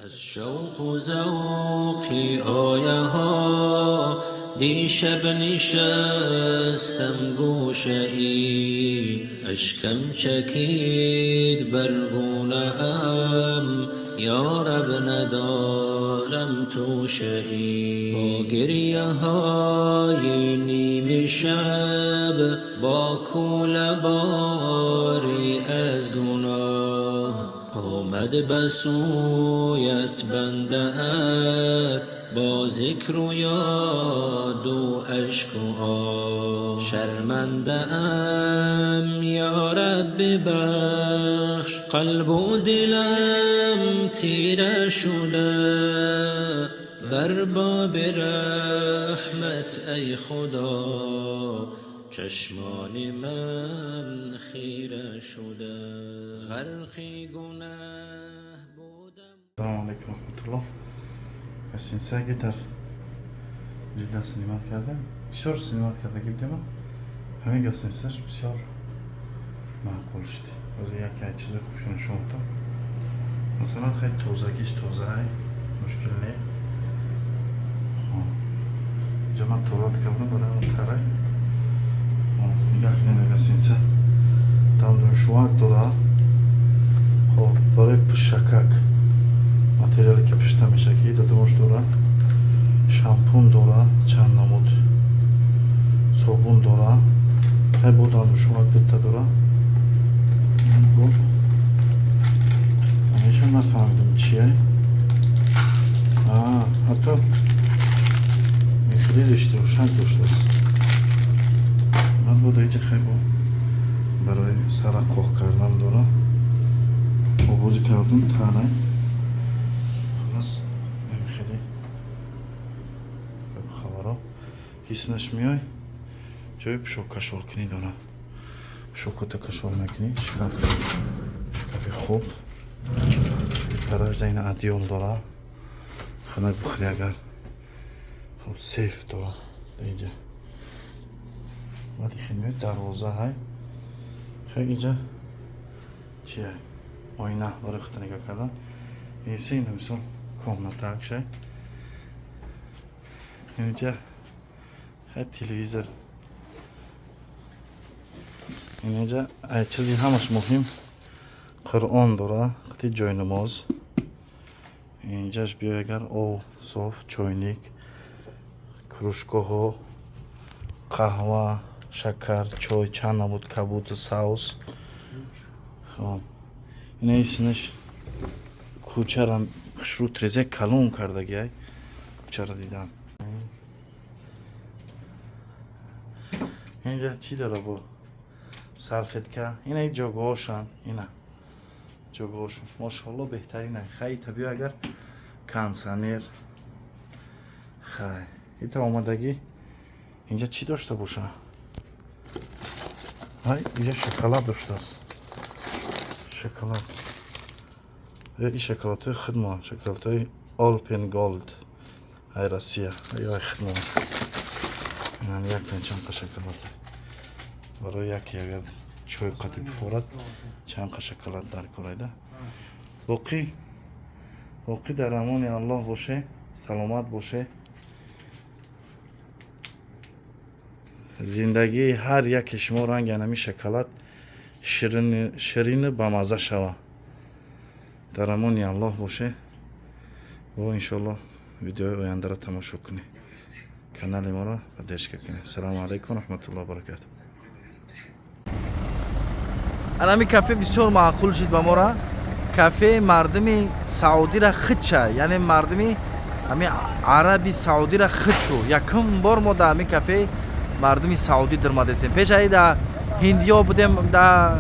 از شوق و ذوق آیه ها دیشب نشستم گوشه ای، اشکم چکید بر گونه ام، یا رب ندارم توشه ای. با گریه های نیم شب، با کوله باری از گناه، آمد به سویت بنده ات با ذکر و یاد و اشک و آه. شرمنده ام یا رب ببخش، قلب و دلم تیره شده، بر باب رحمت ای خدا، چشمان من خیره شده، غرق گناه بودم. Салому алейкум раҳматуллоҳ. Гостиница ки дар Ҷидда снимать кардем, бисёр снимать кардагӣ будем, ҳамин гостиницаш бисёр маъқул шуд. Ҳозир яке аз чизои хубшо нишон додам. Масалан, хеле тозагиш тозаай, мушкил не. Инҷа ман туалет кардам, барои он тарай. Нигаҳ кунед, гостиница дандоншӯвак дора. Хоб, барои пӯшакак, материале ки пишта меша, ки дадумош дора, шампун дора, чанд намуд собун дора, ҳай бо дандоншӯвак дитта дора. Бо ҳамеша нафаҳмидам чия. Ҳатто мехели риштирӯшак доштааст. Ман бо даиҷа хай бо барои сара қоқ кардан дора. Обозӣ кардум, тарай. Хулас, хеле хабаро ҳиснаш меой. Ҷои пӯшок кашолкунӣ дора, пӯшокота кашол мекунӣ. Шкаф, шкафи хуб. Гаражда ина одеял дора, ханак бухӯри агар. Хоб, сейф дора инҷа. Баъди хел меои, дарвоза ҳай. Хел инҷа чи ҳай? Оина барои худта нигоҳ кардан. Иси ина, мисол, комната акшай. Инҷа хай телевизор. Инҷа чизи ҳамаш муҳим, Қуръон дора, қити ҷойнамоз. Инҷаш биёй агар, об соф, чойник, кружкаҳо, қаҳва, шакар, чой, чанд намуд кабуду саус. Хоб, ина исмаш кӯчарам хушрӯ, трезе калон кардагиай. Кӯчаро дидам. Инҷа чӣ дора? Бо салфетка. Ина ҷойгоҳошанд, ина ҷойгоҳошон, мошоалло, беҳтарина. Хай, ита биё агар, кондиционер. Хай, ита омадагӣ инҷа чӣ дошта боша? Ай, инҷа шоколад доштааст, шоколад. И шоколадҳои худмо, шоколадҳои Олпен Голд, ай Россия, ай худмо. Як чанд шоколад барои яке агар чой қати бифорад, чанд қа шоколад дар корайда. Боқӣ дар амони Аллоҳ боше, саломат боше. Зиндагии ҳар яке шумо ранги анами шоколад ширину бамазза шава. Дар амони Аллоҳ боше. Бо иншоаллоҳ видеои ояндаро тамошо кунед, канали моро поддержка кунед. Ассалому алайкум раҳматуллоҳи баракату. Анами кафе бисёр маъқул шуд ба мора. Кафе мардими Саудира хича, яъне мардими ҳами араби Саудира хичу. Якум бор мо дар ҳамин кафе мардуми Саудӣ дирмадесем. Пеш аи да ҳиндиё будем, да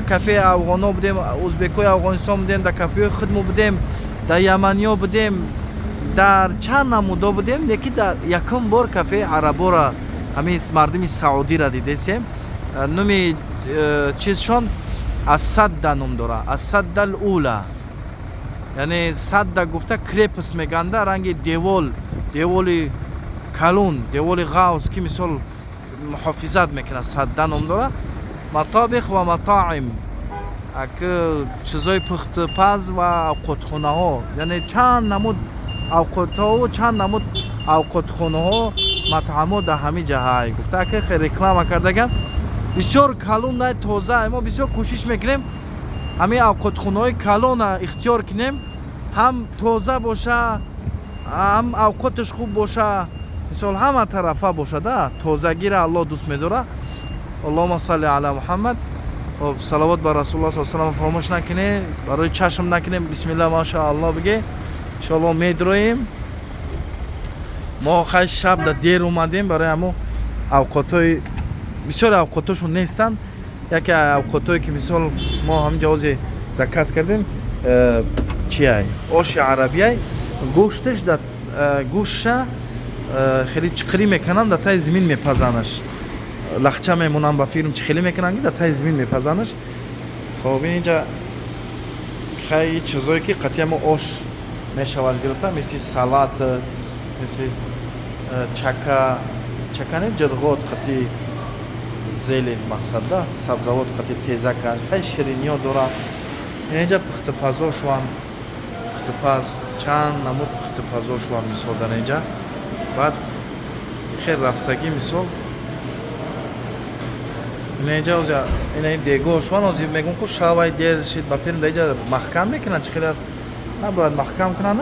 кафеи афғоно будем, узбекои Афғонистон будем, дар кафеҳои худмо будем, дар яманиё будем, дар чанд намудо будем, лекин дар якум бор кафеи арабора, ҳамин мардуми Саудира дидесем. Номи чизшон Ассадда ном дора, Ассадда Ула, яъне садда гуфта крепость меганда, ранги девол, деволи калун, деволи ғавз, ки мисол муҳофизат мекунад. Садда ном дора. Матобих ва матоим. Чизои пухтупаз ва авқотхонаҳо, яъне чанд намуд авқотҳову чанд намуд авқотхонаҳо, матъамҳо дар ҳамин ҷаҳай гуфта, ака, хеле реклама кардаган. Бисёр калон най, тоза. Мо бисёр кӯшиш мекунем, ҳамин авқотхонаҳои калона ихтиёр кунем, ҳам тоза боша, ҳам авқоташ хуб боша, мисол, ҳама тарафа бошада. Тозагиро Аллоҳ дӯст медорад. Аллоҳума салли ала Муҳаммад. Хоб, салавот бар Расулуллоҳ с салам фаромӯш накунед, барои чашм накунем. Бисмилла, машаалло биге. Иншоалло медроем. Мо хай шаб да дер омадем, барои ҳамо авқотҳои бисёре авқотҳошон нестанд. Яке авқотҳое ки, мисол, мо ҳамин ҷавози заказ кардем, чиай, оши арабияй, гӯшташ да гӯшша хеле чиқирӣ мекунанд, дар таи зимин мепазанаш, лахча мемонанд. Ба фирм чӣ хеле мекунанд, ки дар таи зимин мепазанаш. Хоб, инҷа хай чизое ки қатъиямо ош мешавад гирифта, мисли салат, мисли чака, чака не, ҷирғот қати зелень, мақсад да сабзавот қати тезака. Хай, шириниё дорад. Инҷа пухтупазо шуванд, пухтупаз, чанд намуд пухтупазо шуванд, мисол, дар инҷа. Баъд хел рафтагӣ, мисол, инҷа ози ина дего шуван. Ози мегӯм, ку шавай дер шид, ба фирм дар инҷа маҳкам мекунанд. Чӣ хеле аст, набояд маҳкам кунанд,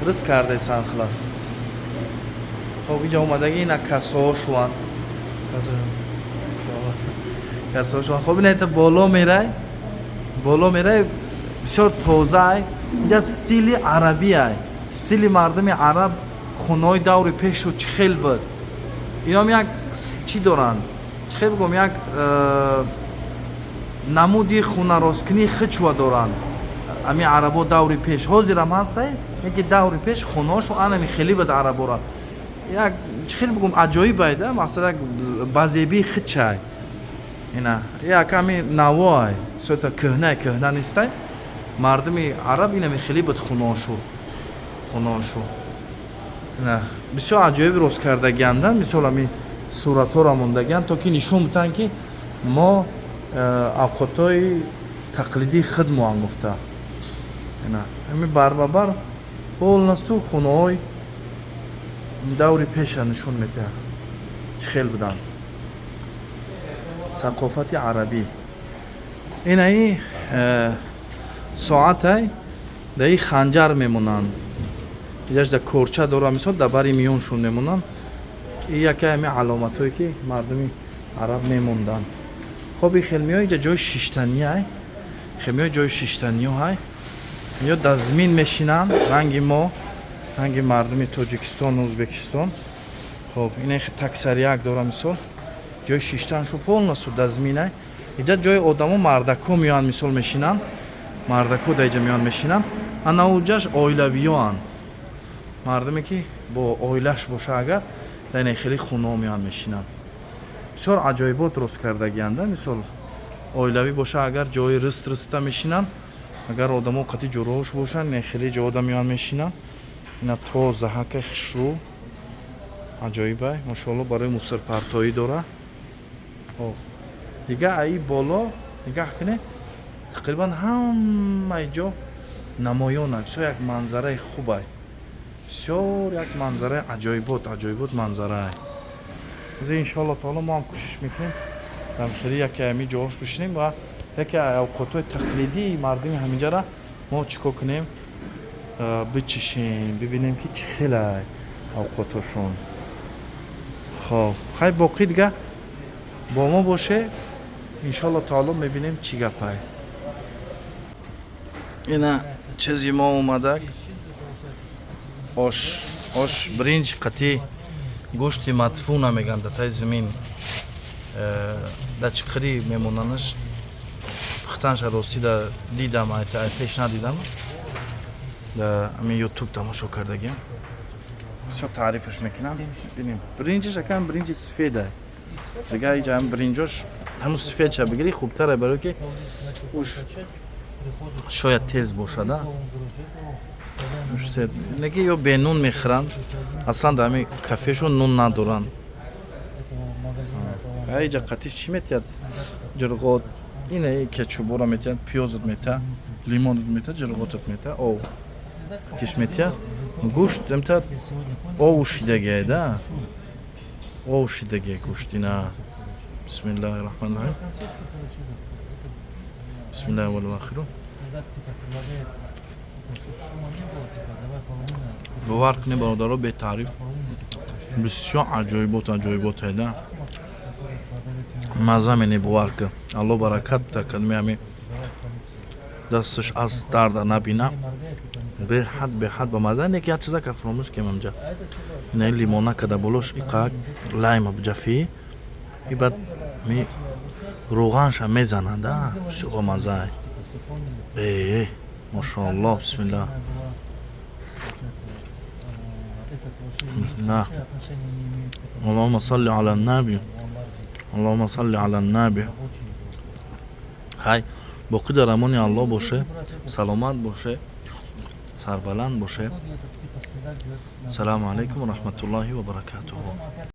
ризқ кардаесан, хилас. Хоб, инҷа омадаги, ина касоҳо шуванд, касоҳо шуванд. Хоб, ина боло мерай, боло мерай, бисёр тозаай. Инҷа стили арабиай, стили мардуми араб, хонаҳои даври пешу чӣ хел буд. Ином як чӣ доранд, чӣ хел бигӯм, як намуди хунаросткунии хичва доранд ами арабо даври пеш. Ҳозирам ҳастай, яки даври пеш хонаҳошо анами хеле буд арабора. Як чӣ хел бигӯм, аҷоиб айда, мақсад, як базебии хичай. Ина як ами навоай, сота кӯҳнай, кӯҳна нестай. Мардуми араб инами хеле буд хонаҳошу. Ина бисёр аҷоиб рост кардагианда. Мисол, ами суратҳоро мондагианд, то ки нишон битанд, ки мо авқотҳои тақлидии худмоан гуфта. Ина ами барбабар полностью хонаҳои даври пеша нишон медиҳад, чӣ хел буданд, сақофати арабӣ. Инаи соатай, дар и ханҷар мемонанд, иҷаш да корча дора, мисол, дар бари миёншон мемонанд. И яке ҳами аломатҳое ки мардуми араб мемонданд. Хоб, и хел миё, иҷа ҷои шиштаниай, хел миё, ҷои шиштаниҳо ё дар зимин мешинанд, ранги мо, ранги мардуми Тоҷикистону Ӯзбекистон. Хоб, ина таксарияк дора, мисол, ҷои шиштаншу полностью дар зиминай. Иҷа ҷои одамо, мардако меоянд, мисол, мешинанд, мардако дар иҷа меоянд, мешинанд. Ана уҷаш оилавиёанд, мардуме ки бо оилаш боша агар, дар ина хеле хуноҳо меоянд, мешинанд. Бисёр аҷоибот рост кардагианда. Мисол, оилавӣ боша агар, ҷои рыст рыста мешинанд. Агар одамо қати ҷурош бошанд, ина хеле ҷода меоянд, мешинанд. Ина тоза, ҳака хушрӯ, аҷоибай, машоалло. Барои мусирпартоӣ дора. Дига аи боло нигаҳ кунед, тақрибан ҳамаи ҷо намоёна. Бисёр як манзараи хубай, бисёр як манзараи аҷоибот, аҷоибот манзарае. Иншоалло таоло мо ҳам кӯшиш мекунем, дар хеле яке ҳами ҷоҳош бишинем ва яке авқотҳои тақлидии мардуми ҳаминҷара мо чӣ кор кунем, бичишем, бибинем, ки чӣ хелай авқотҳошон. Хоб, хай, боқӣ дига бо мо боше. Иншоалло таоло мебинем, чӣ гапай. Ина чизи мо омадак, ош, ош бринҷ қатӣ гӯшти мадфуна мегӯянд, дар таи зимин дар чиқирӣ мемонанаш. Пухтанша ростӣ да дидам, пеш надидам, да ами Ютуб тамошо кардагим, бисёр таърифаш мекунам. Бинем, бринҷаш акам бринҷи сифеда. Дига иҷа ҳам бринҷош ҳамун сифедша бигирӣ, хубтаре, барое ки уш шояд тез бошада. Неки ё бенун мехӯранд, аслан дар ҳами кафешон нун надоранд. Иҷа қатиш чӣ метиҳад? Ҷирғот. Ина кетчубора метиҳад, пиёзат мета, лимонат мета, ҷирғотат мета, ов тиш метиҳад, гӯшт эмта, ов шидагиай да, ов шидагиай гӯшт. Ина, бисмиллаҳи раҳмани раҳим, бисмиллаҳи аввалу ахиру. Следак типа предлагает, чтобы шума не было, типа, давай половина, Бовар кунед, бародаро, бетаъриф половина, типа, бисёр аҷоибот, аҷоиботе да. Ахмад, который продавец вина, Маза мене, бовар кун. Алло баракат такад, меами дасташ аз дарда набина. не моргает, типа, не Беҳад, беҳад ба маза. Не ки як чиза ка фуромӯш кем амҷа, ина лимона када болош, иқак лайма ҷафӣ и баъд ми рӯғанша мезанада, бисёр ба мазае. типа, все поняли. Э, мошоалло, бисмиллаҳ. Была, получается, этот вообще Бисмиллаҳ. вообще отношения не имеет к этому. Аллоҳумма салли ала наби. В ломбарде Аллоҳумма салли ала наби. рабочий был. Ҳай, боқӣ дар амони Аллоҳ боше, саломат боше, сарбаланд боше. Многие этот, типа, следак говорит, надо Саламу алайкум ва раҳматуллоҳи ва баракатуҳу. Потом опять